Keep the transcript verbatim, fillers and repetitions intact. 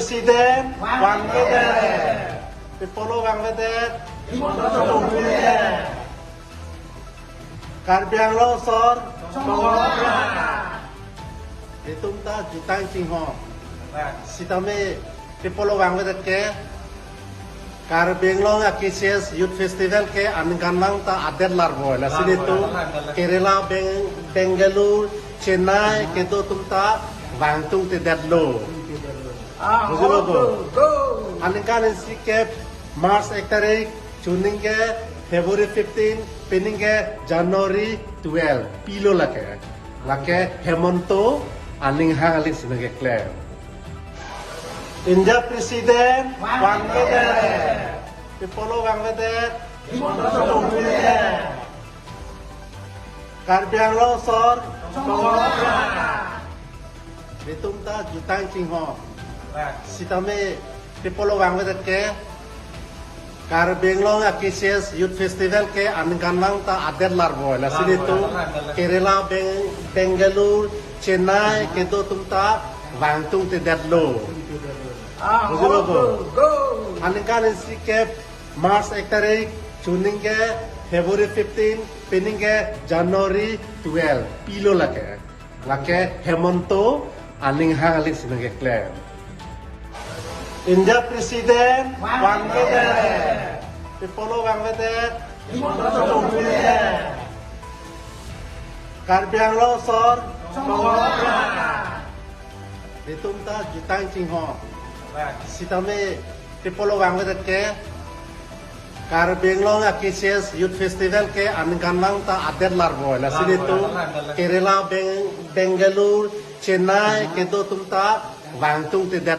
President, vangvedet. People vangvedet. Karbi Anglong asor. Itum ta jutang chingho. Sitame people vangvedet ke Karbi Anglong a-K C S Youth Festival ke aningkanvang ta adet larvoi. Lasi itum Kerala, Beng-, Bengaluru, Chennai kedo atum ta vangtungtedetlo. Bujilo ko? Aningkan isi ke March ek tarik, chuning ke February fifteen, pining ke January twelve. Pilo lake. Lake Hemanta aning hang aling si nangkeklem. India President, vangvedet. People vangvedet. Karbi Anglong asor. Itum ta jutang chingho. Sitame people vangvedet ke Karbi Anglong a-K C S Youth Festival ke aningkanvang ta adet larvoi. Lasi itum Kerala, Beng-, Bengaluru, Chennai kedo atum ta vangtungtedetlo. Bujilo ko? Aningkan isi ke March ek tarik, chuning ke February fifteen, pining ke January twelve. Pilo lake. Lake Hemanta aning hang aling si nangkeklem. India President, vangvedet. People vangvedet. Karbi Anglong asor. Itum ta jutang chingho. Sitame people vangvedet ke Karbi Anglong a-K C S Youth Festival ke aningkanvang ta adet larvoi. Lasi itum Kerala, Beng-, Bengaluru, Chennai kedo atum ta vangtungtedet.